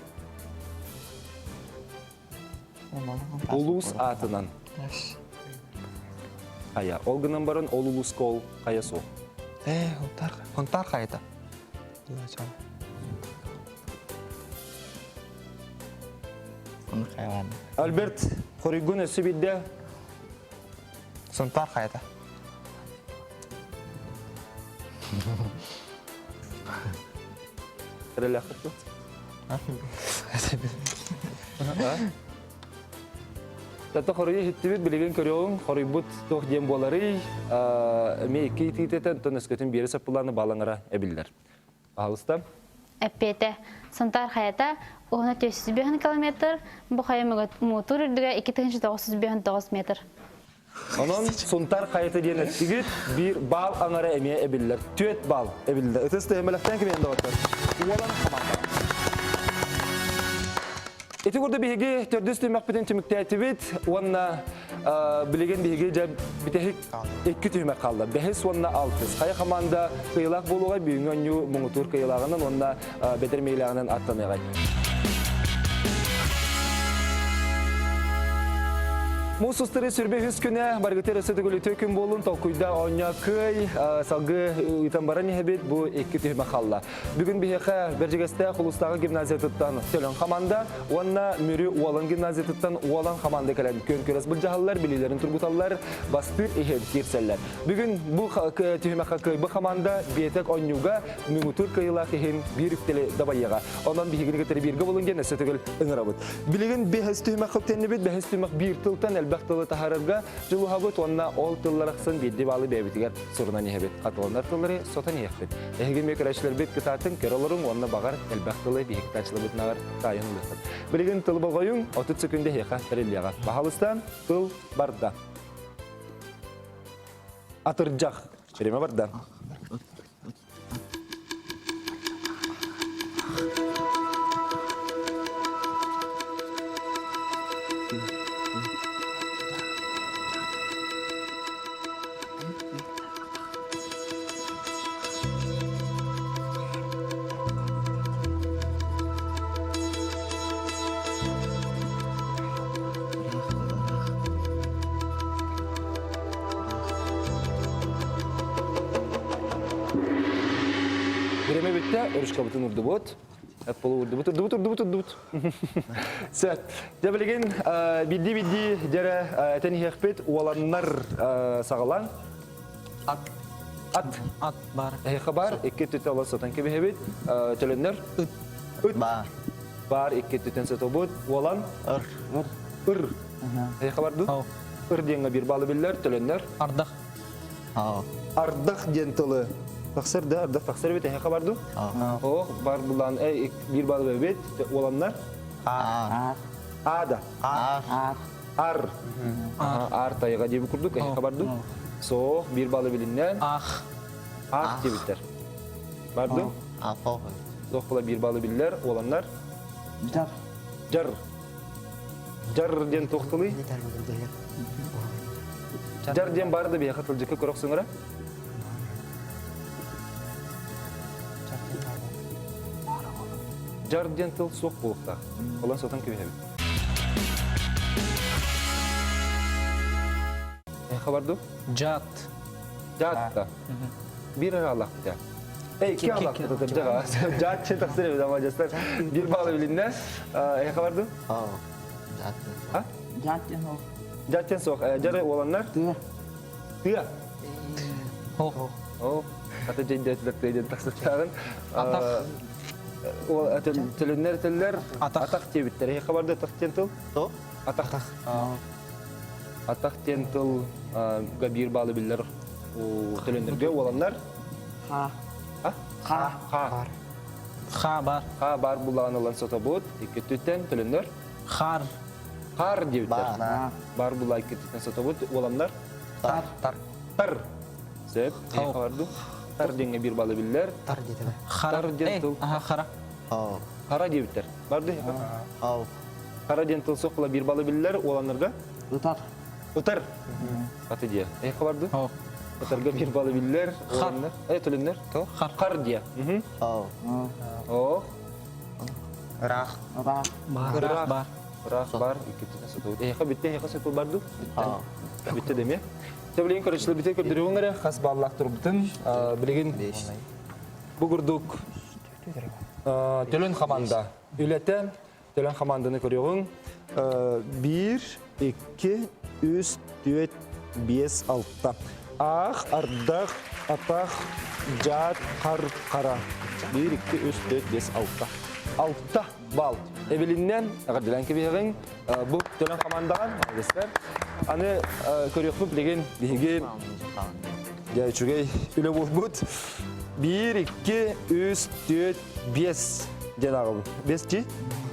Улуус аатынан. Хайа. Ол гынан баран ол улууска ол хайа суох. Э, Хонтар хайта. Альберт, хоруйгун өссө биирдэ. Сунтар хайата. Эрэлээххит Тата хоруйу иһиттибит, билигин көрүөҕүҥ, хоруйбут туох диэн буоларый, эмиэ икки итиитэтэн, онтон өскөтүн биэри саппылааны баалаҥара эбиллэр. Пожалуйста. Эппиэтэ. Сунтаар хайата уһуна 405 километр, бу хайа муҥутуур үрдүгэ 2959 метр. Онон Сунтар хайата диэн эттигит, биир баал аҥара эмиэ эбиллэр. Түөт баал эбиллэр. Ытыс тыһымэлэхтэн кимиэн доҕоттор. Уолан хамаанда. Ити курдук биһиги төрдүс түһүмэхпитин түмүктээтибит уонна билигин биһиги дьэ бүтэһик икки түһүмэх хаалла. Бэһис уонна алтыс. Хайа хамаанда кыайыылаах буолуоҕай бүгүҥҥү оонньуу муҥутуур кыайыылааҕынан уонна бэдэр миилээҕинэн аттаныаҕай. Муус устары сүрбэ үһүс күнэ баргытыр өссө төгүл үтүө күн буолун толкуйда оонньоо кыай салгыы ыытан баран иһэбит бу икки түһүмэх хаалла. Бүгүн биһиэхэ Бэрдьигэстээх улуустааҕы гимназиятыттан Төлөн хамаанда уонна Мүрү Уолан гимназиятыттан Уолан хамаанда кэлэн күөн күрэс былдьаһаллар, билиилэрин тургуталлар, бастыыр иһин киирсэллэр. Бүгүн бу түһүмэххэ кыайбы хамаанда биэтэк оонньууга мүҥүтүр кыайыылаах иһин биир үктэли дабайыаҕа. Онон биһигини кытары бииргэ булун диэн өссө төгүл ыҥырабыт. Билигин бэһис түһүмэххэ үктэннибит. Бэһис түһүмэх биир тылтан элбэх тылы таһаарарга дьулуһабыт уонна ол тыллар ахсын биирдии баалы бэйэбитигэр сурунан иһэбит. Хатыланар тыллары сотон иһиэхпит. Эһиги эмиэ көрөөччүлэрбит кытаатын көрө олоруҥ уонна баҕар элбэх тылы биһиги кытааччыларбытынааҕар таайан ылыаххыт. Билигин тылы болҕойуҥ, 30 секунда эһиэхэ тэриллиэҕэ. Баһалыстан тыл барда. Атырдьах. Время барда. Биреме бүттэ, ручкабытын урдубут. Эпполу урдубут, урдубут, урдубут, урдубут. Сөп. Дьэ билигин бидди-бидди дьэрэ этэн иһиэхпит уоланнар саҕалаан. Ат. Ат. Ат бар. Эһиэхэ бар, икки түтэ олос сотон кэбиһэбит. Төлөннөр. Ыт. Ыт. Баар. Бар икки түтэн сотобут. Уолан. Ыр. Ыр. Ыр. Эһиэхэ бар дуу? Ыр диэҥҥэ биир баалы биллэр. Төлөннөр. Ардах. Ардах диэн тылы тахсар да ардах тахсар эбит эһиэхэ бар дуу? Ох, бар булан биир баалы эбит. Уоланнар. Аар. Ада. Аар. Ар. Аар тайга диэби курдук эһиэхэ бар дуу? Соох, биир баалы билиннэн. Ах. Ах диэбиттэр. Бар дуу? Ах. Соох була биир баалы биллэр. Уоланнар. Жар. Жар. Жар диэн туох тылый? Жар диэн баар да биһиэхэ тылдьыкка көрөх сыҥыра. Жар диэн тыл суох буолуохтаах. Олон сотон кэбиһэбит. Хабар ду? Жат. Жат да. Биир араалаах битэ. Эй, ки алаах битэ жага. Жат че тахсыр эбит ама жастар. Бир баалы билинне. Э хабар ду? Жат. А? Жат диэн ол. Жат диэн суох. Жары уоланнар? Тыа. Тыа. О. О, ата жейдетилер тыа диэн тахсыттааҕын. Атах. Төлөннөр төллөр Атах. атах диэбиттэр. Эһи хабарда атах диэн тыл? То? Атах. Атах диэн тыл га биир баалы биллэр төлөннөргө уоланнар. Ха. А? Ха. Ха. Ха бар. Ха бар булаан ылан сотобут. Икки түттен төлөннөр. Хар. Хар диэбиттэр. Бар. Бар булаа икки түттен сотобут. Уоланнар. Тар. Тар. Тар. Сөп. Эһи хабарду. Тар диэҥҥэ биир баалы биллэр. Тар диэтэ. Хара. Тар диэн тыл. Аха, хара. Хара диэбиттэр. Барды. Ау. Хара диэн тыл суох була биир балы биллэр уоланнарга. Ытар. Ытар. Аты диэ. Э хабарды? Ау. Ытарга биир балы биллэр. Хар. Уоланнар. Э төлөннөр. Хар. Хар диэ. Ау. Ох. Ыраах. Ыраах. Ыраах бар. Ыраах бар. Иккитинэ сотубут. Эһиэхэ бүттэ, эһиэхэ соту барду. Ау. Бүттэ демиэ. Те билигин көрөчүлөр бите көрдөрүөҥ эрэ хас баллаах турбутун. Билигин бу курдук Төлөн хамаанда үлэтэ Төлөн хамаанданы көрүөҕүҥ. Биир, икки, үс, түөрт, биэс, алта. Аах, ардах, атах, дьаат, хар, хара. Биир, икки, үс, түөрт, биэс, алта. Алта бал. Эбилиннэн, эҕэрдэлээн кэбиһэҕиҥ. Бу төлөн хамаандаҕа, молодецтар. Аны көрүөхпүт билигин биһиги дьэ үчүгэй үлэ буолбут. Биир, икки, үс, түөрт, биэс диэн ааҕабын. Биэс дии.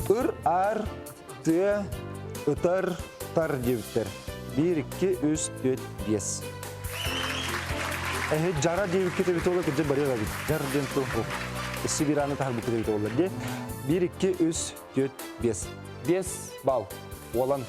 Ыр, аар, тыа, ытар, тар диэбиттэр. 1, 2, 3, 4, 5. Эһи жара диэбиккит эбит буолла, кырдьык барыах эбит. Жар диэн тыл бу. Өссө биир ааны таһарбыккыт эбит буолла дии. 1, 2, 3, 4, 5. 5 балл. Уолан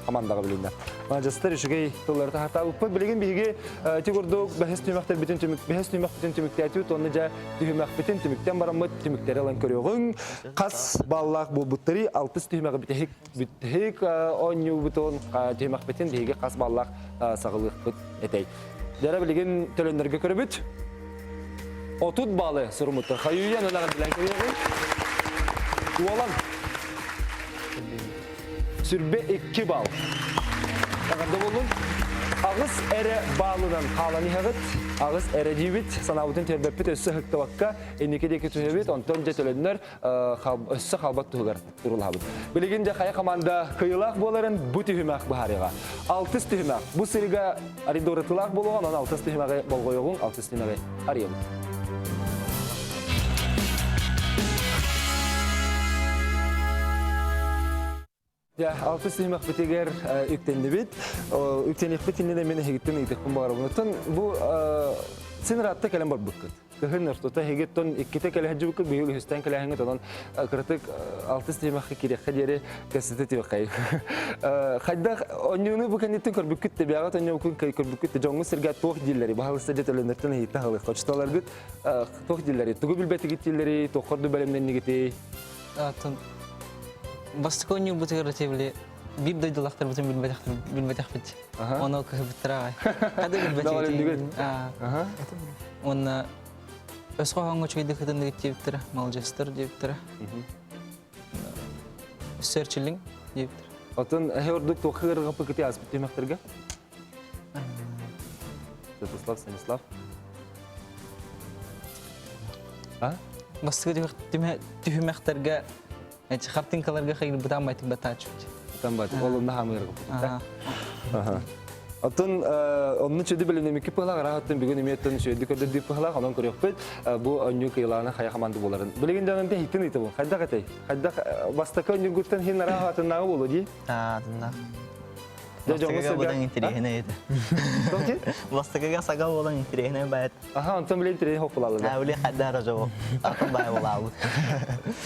командаҕа билиннэ. Маладьыстар үчүгэй тыллары таһартаабыппыт. Билигин биһиги ити курдук бэһис түмэхтэрбитин түмүк бэһис түмэхпитин түмүктээтибит уонна дьэ түһүмэхпитин түмүктэн бараммыт түмүктэри ылан көрүөҕүҥ. Хас баллаах буолбуттарый алтыс түһүмэҕи бүтэһик бүтэһик оонньуубутун түһүмэхпитин биһиги хас баллаах саҕалыахпыт этэй. Дьэ билигин төлөннөргө көрөбүт. 30 баллы сурумуттар. Хайыйан ынаҕын билэн көрүөҕүҥ. Уолан Сүрбэ икки бал. Эҕэрдэ буоллун. Аҕыс эрэ баалынан хаалан иһэҕит. Аҕыс эрэ диибит. Санаабытын түһэрбэппит өссө ыһыктыбакка инники диэки түһэбит. Онтон дьэ төлөннөр өссө хаалбат туһугар турулаһабыт. Билигин дьэ хайа команда кыйылаах буоларын бу түһүмэх быһаарыаҕа. Алтыс түһүмэх. Бу сырыга аридорытылаах буолуоҕа, онон алтыс түһүмэҕи болҕойоҕуҥ, алтыс түһүмэҕи арыйабыт. Дьэ, алтыс түһүмэхпитигэр үктэннибит. Үктэниэхпит иннинэ мин эһигиттэн ыйытыахпын баҕарабын. Оттон бу син ыраатта кэлэн барбыккыт. Кыһын ортото эһигиттэн иккитэ кэлэ сылдьыбыккыт, быйыл үһүстэн кэлээһиҥҥит, онон кыратык алтыс түһүмэххэ киириэххэ диэри кэпсэтэ түһүөххэйиҥ. Хайдах онньууну бу кэнниттэн көрбүккүт да, бэйэҕит онньууккун көрбүккүт да, дьоҥҥут сиргэ туох дииллэрий? Баһаалыста дьэ төлөннөртөн ыйытта аһылыахха. Оччотолоргут туох дииллэрий? Тугу билбэтигит дииллэрий? Туоххорду бэлэмнэннигитий? Атын бастакы оонньуурбутугар били биир дойдулаахтарбытын билбэтэхпит. Ону кыһыбыттара аҕай. Хада билбэтигит. Уонна өс хоһооҥҥо үчүгэйдик кытынныгыт диэбиттэрэ, маладьыастар диэбиттэрэ. Сөрчилиҥ диэбиттэрэ. Отон эһэ ордук туохха ыарырҕаппыккытый ааспыт түһүмэхтэргэ? Святослав, Станислав. А? Бастакы түһүмэхтэргэ эти хартыҥкаларга хайырбытаан байтык батааччыбыт. Там байтык ол онно хаамыырга. Оттон онну чөдү билинемикки пыһлаах араһаттан бүгүн эмиэттэн үчүгэйдик көрдөрдүү пыһлаах онон көрүөхпүт бу онньуу кыйылаана хайа хамаанда буоларын. Билигин дьонун хиттин ыйтабын. Хайдах этэй? Хайдах бастакы онньугуттан хин араһа атыннааҕы буолуо дии? Атыннаах. Дьэ дьоҥҥо Бастакыга буолан интэриэһинэй этэ. Бастакыга сага буолан интэриэһинэй баайт. Аха, онтон били интэриэһи хоппулаллар. Аа, били хайда ара жоо. Атын баай болаабыт.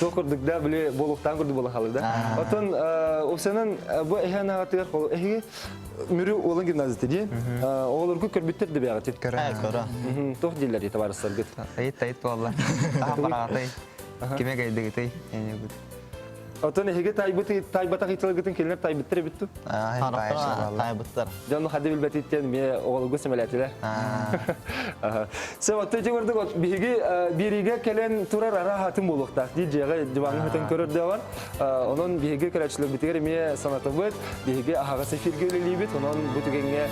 Туох курдук да, били буолуохтаан курдук буолан хаалар да. Оттон Усанан бу эһэ анаҕатыгар эһиги Мүрү уолун гимназията дии. Оҕолоргу көрбүттэр да бэҕэтит. Көрө. Көрө. Туох дииллэр табаарыстаргыт? Тайыт тайыт буолла. Таһа Киме кайдыгытай? Оттон эһиги таайбыт таайбатах ыйтыларгытын кинилэр таайбыттар эбит ту? Таайбыттар. Дьон хады билбэтиттэн эмиэ оҕолорго сэмэлээтилэр. Сэ оттон ити курдук биһиги биэриигэ кэлэн турар араһатын буолуохтаах дии дьиэҕэ диваҥҥа сытан көрөр да бар. Онон биһиги көрөөччүлэрбитигэр эмиэ санатабыт. Биһиги аһаҕас эфиргэ үлэлиибит. Онон бу түгэҥҥэ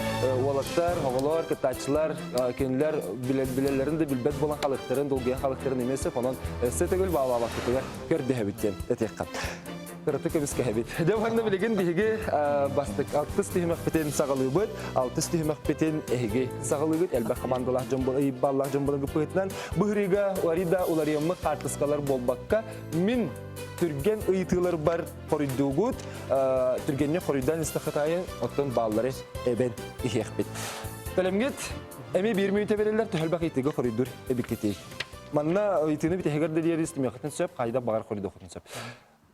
уолаттар, оҕолор, кыттааччылар кинилэр билэллэрин да билбэт буолан халыктарын, долгуйан халыктарын эмиэ сөп. Онон өссө төгүл баалаабаккытыгар көрдөһөбүт диэн этиэххэ. Кыраты көмүскэһэбит. Дьэ уонна билигин биһиги бастык алтыс түһүмэхпитин саҕалыыбыт. Алтыс түһүмэхпитин эһиги саҕалыыгыт. Элбэх командалаах дьон баллаах дьон быһыытынан быһырыыга уларыйда уларыйаммыт хаартыскалар буолбакка мин түргэн ыйытыыларбар хоруйдуугут. Түргэнник хоруйдаан истэххит оттон бааллары эбэн иһиэхпит. Бэлэмҥит эмиэ биир мүнүүтэ бериллэр төһөлбөх ыйытыыга хоруйдуур эбиккитий. Манна ыйытыыны бүтэһигэр да диэри истимиэххитин сөп, хайдах баҕар хоруйдуоххутун сөп.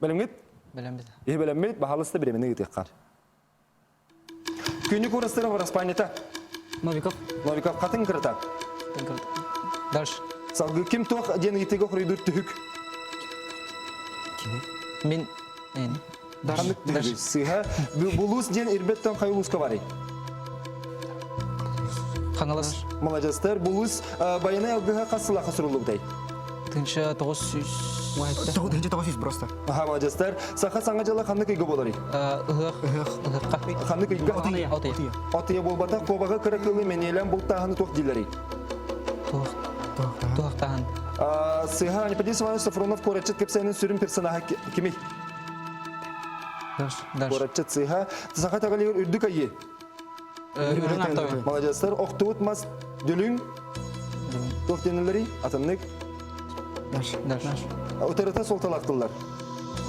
Бэлэмҥит? Бэлэммит. Иһи бэлэммит, баһаалыста бириэмэни ыытыахха. Күнү курастара Распанета. Новиков. Новиков хатын кырата. Хатын кырата. Дальше. Салгыы ким туох диэн ыйытыыга хоруйдуур түһүк? Кини? Мин эн. Ханнык түһүгүй? Сыыһа. Булуус диэн ирбэттэн хайы улууска барый? Хаҥалас. Маладьыастар. Булуус байанай алгыһа хас сылаха суруллубутай? Тынча 900 900 просто. Аха, маладьыастар. Саха саҥа дьыла ханнык ыйга буоларый? Ыһыах. Ыһыах. Ыһыахха. Ханнык ыйга? От ыйа. От ыйа. От ыйа буолбатах, куобаҕы кыра кыылы мэниэлээн бултааһыны туох дииллэрий? Туох. Туохтааһын. Сыһа Аниподий Иванович Софронов куораччыт кэпсээнин сүрүн персонаһа кимий? Куораччыт сыыһа. Саха итэҕэлигэр үрдүк айыы. Үрүҥ аттабын. Маладьыастар. Охтубут мас дүлүҥ. Туох диэнэллэрий? Атыннык. Дальше. Утарыта суолталаах тыллар.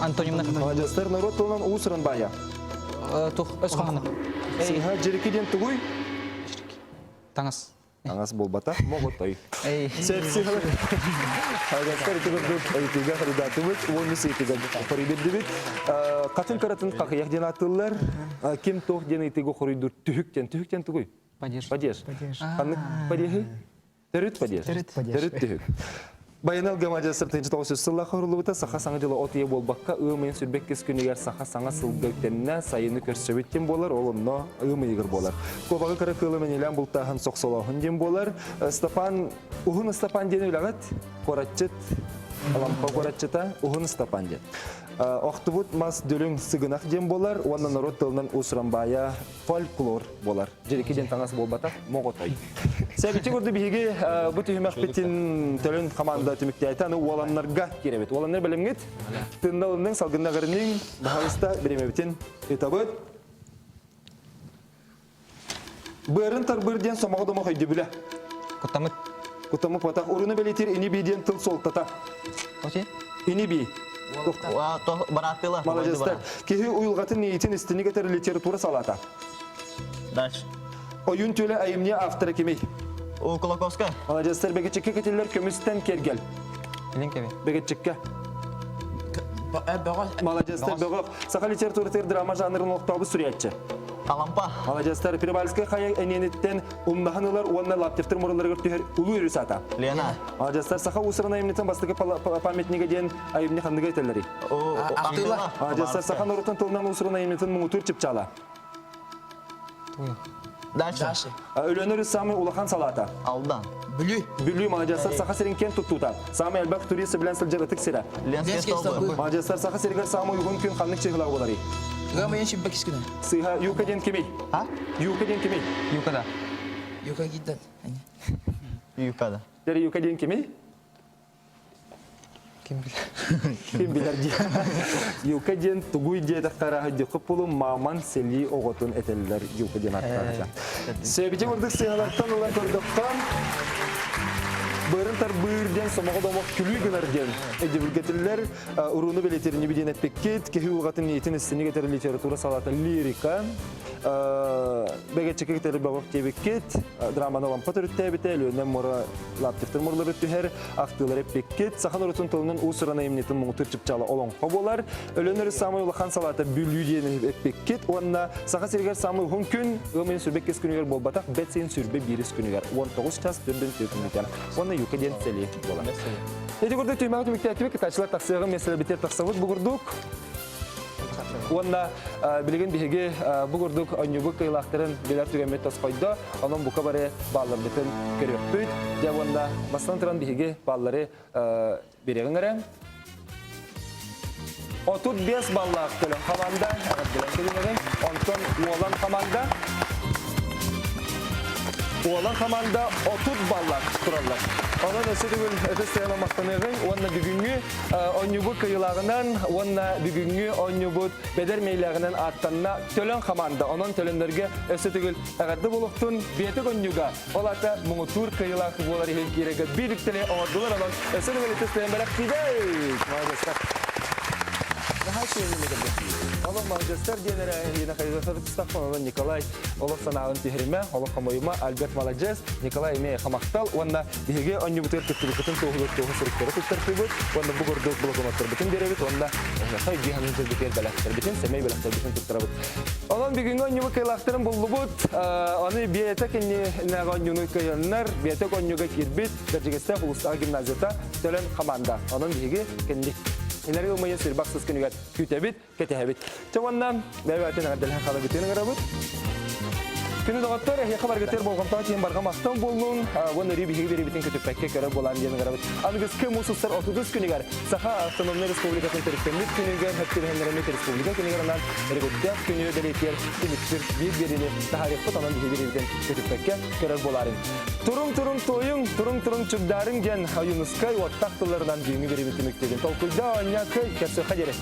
Антонимнар. Маладьыастар. Норуот тылынан уус-уран баайа. Тух өс хоһоно. Сыыһа дьирики диэн тугуй? Таҥас. Таҥас буолбатах, моҕотой. Сөп Агаттар ити курдук ыйытыыга хоруйдаатыбыт, уонус ыйытыыга хоруй биэрдибит. Хатын кыратын хахыйах диэн ааттыыллар. Ким туох диэн ыйытыыга хоруйдуур түһүк диэн. Түһүк диэн тугуй? Падеж. Падеж. Ханнык падеһы? Төрүт падеж. Төрүт падеж. Төрүт түһүк. Байанал гамадьа 1900 сыллаах оһоруллубута саха саҥа дьыла от ыйа буолбакка ыам ыйын сүрбэккис күнүгэр саха саҥа сылга үктэннэ сайыны көрсөбүт диэн буолар, ол онно ыам ыйыгар буолар. Куобаҕы кыра кыылы мэнилээн бултааһын сохсолооһун диэн буолар. Ыстапаан, Уһун Ыстапаан диэн үлэҕит, куоратчыт, Алампа куоратчыта Уһун Ыстапаан диэн. Охтубут мас дүлүҥ сыгынах диэн буолар уонна норуот тылынан уус-уран баайа фольклор буолар. Дьирики диэн таҥас буолбатах, моҕотой. Сэбити курдук биһиги бу түһүмэхпитин төлөн команда түмүктээтэ. Аны уоланнарга киирэбит. Уоланнар бэлэмҥит? Тынналынныҥ, салгыннаҕырыныҥ, баһалыста бириэмэбитин ытабыт. Быарын тарбыр диэн сомоҕо домох өйдөбүлэ. Куттамыт. Куттамыт батах. Уруну бэлитир ини-бии диэн тыл суолтата. Ини-бии. Барааттыла. Маладьыастар. Киһи уйулҕатын иитин истиник этэр литература салаата. Дальше. Ойун түөлэ айымньы автора кимий? У Кулаковская. Маладьыастар бэгиччиккэ кэтиллэр көмүстэн киэргэл. Илин кэби. Бэгиччиккэ. Маладьыастар бөҕөх. Саха литературатыгар драма жанрын олохтообут суруйааччы. Алампа. Маладьыастар Прибальскай хайа эниэниттэн умнаһан ылар уонна Лаптевтар мураларыгар түһэр улуу өрүс аата. Лена. Маладьыастар саха уусуран айымньытын бастакы памятнига диэн айымньы ханныга этэллэрий? Ахтыыла. Маладьыастар саха норуотун тылынан уусуран айымньытын муҥутуур чыпчаала. Дальше. Өлөөнөр самый улахан салаата. Алдан. Бүлүү. Бүлүү маладьыастар Саха сирин киэн туттуута. Самый элбэх турист сөбүлээн сылдьар ытык сирэ. Ленскэй столбы. Маладьыастар Саха сиригэр самый уһун күн ханнык чыһылаах буоларый? Ыам ыйын сүббэкис күнэ. Сыыһа Юка диэн кимий? А? Юка диэн кимий? Юка да. Юка гиддан. Юка да. Дери Юка диэн кимий? Ким билэр? Ким билэр диэн. Юка диэн тугуй диэтэххэ арааһы пулу маман сэлии оҕотун этэллэр Юка диэн ааттаабыта. Сөбүтэ курдук сыһалартан ылан көрдөххө, быарын тарбыыр диэн сомоҕо домох күлүү гынар диэн өйдөбүлгэтиллэр урууну бэлиэтирини диэн эппиккит киһи улҕатын ниэтин истиник этэр литература салаата лирика бэгэччики кытары бөҕөх диэбиккит драманы лампа төрүттээбитэ Өлүөнэ муора Лаптевтар мурлары түһэр ахтыылар эппиккит саха норуотун тылынан уус-уран айымньытын муҥутуур чыпчаала олоҥхо буолар Өлөөнөрү саамай улахан салаата Бүлүү диэн эппиккит уонна Саха сиригэр саамай уһун күн ыам ыйын сүрбэ иккис күнүгэр буолбатах бэт сиин сүрбэ биирис күнүгэр 19 час төрдүн түөрт уонна юка диэн сэлии буолар. Ити курдук түмэҕи түмүктээтибит кытааччылар тахсыаҕын миэстэлэрбитигэр тахсабыт бу курдук Уонна билигин биһиги бу курдук онньубут кыайыылаахтарын билэр түгэммит тосхойдо. Онон бука бары баалларбытын көрүөхпүт. Дьэ уонна бастан туран биһиги бааллары бириэҕиҥ эрэ. 35 баллаах көлөн хамаанда эҕэрдэлэн кэлиҥэриҥ. Онтон Уолан хамаанда Уолан хамаанда 30 баллаах тураллар. Онон өссө төгүл өтөс сыана махтаныаҕыҥ уонна бүгүҥҥү Оонньуубут кыайыылааҕынан уонна бүгүҥҥү оонньуубут бэдэр мэйлээҕинэн ааттанна Төлөн хамаанда. Онон төлөннөргө өссө төгүл эҕэрдэ буолуохтун. Биэтик оонньууга ол аата муҥутуур кыайыылаах буолар иһин киирэргэ биир үктэли оҥордулар. Онон өссө төгүл ытыс бэлэхтиибит! Молодецтар! Наһаа үчүгэй Олох молодецтар диэн эрэ Елена Хайдасович онон Николай олох санааҕын түһэримэ, олох хомойума, Альберт маладьыас, Николай эмиэ хамахтал уонна биһиги оонньуубутугар кыттыбыккытын туоһулуур туоһу суруктары туттартыыбыт уонна бу курдук блокноттарбытын биэрэбит уонна эһиэхэ өйдүү саныыр дьылбытыгар бэлэхтэрбитин, сэмэй бэлэхтэрбитин туттарабыт. Онон бүгүҥҥү оонньуубут кыайыылаахтарын буллубут. Аны биэтэ кэннинээҕи оонньууну кыайаннар, биэтэ оонньууга киирбит Бэрдьигэстээх улуустааҕы гимназията Төлөн хамаанда. Онон биһиги кэнник Илэри ылмайын сирбах сыс күнүгэр күүтэбит. кэтэһэбит. Чэ уонна бэйэ-бэйэтин эҕэрдэлэһэн хааларгытын ыҥырабыт. Күнү доҕоттор, эһиэхэ баргытыар болҕомтоҕо тиийэн барҕа махтал буоллун. Уонна өрүү биһиги биэрибитин көтүппэккэ көрөр буолаан диэн ыҥырабыт. Аныгыскы муус устар 30 күнүгэр Саха автономнай республикатын төрүттэммит күнүгэр хөптүбэһиннэрэммит республика күнүгэр анаан өрөгөйдөөх күнү бэлиэтиэр түмүктүр биир биэриини таһаарыахпыт, онон биһиги биэрибитин көтүппэккэ көрөр буолаарыҥ. Туруҥ-туруҥ туойуҥ, туруҥ-туруҥ чугдаарыҥ диэн Ойуунускай уоттаах тылларынан бүгүҥҥү биэриибит түмүктүүбүн. Толкуйда оонньоо кый, көрсүөххэ диэри.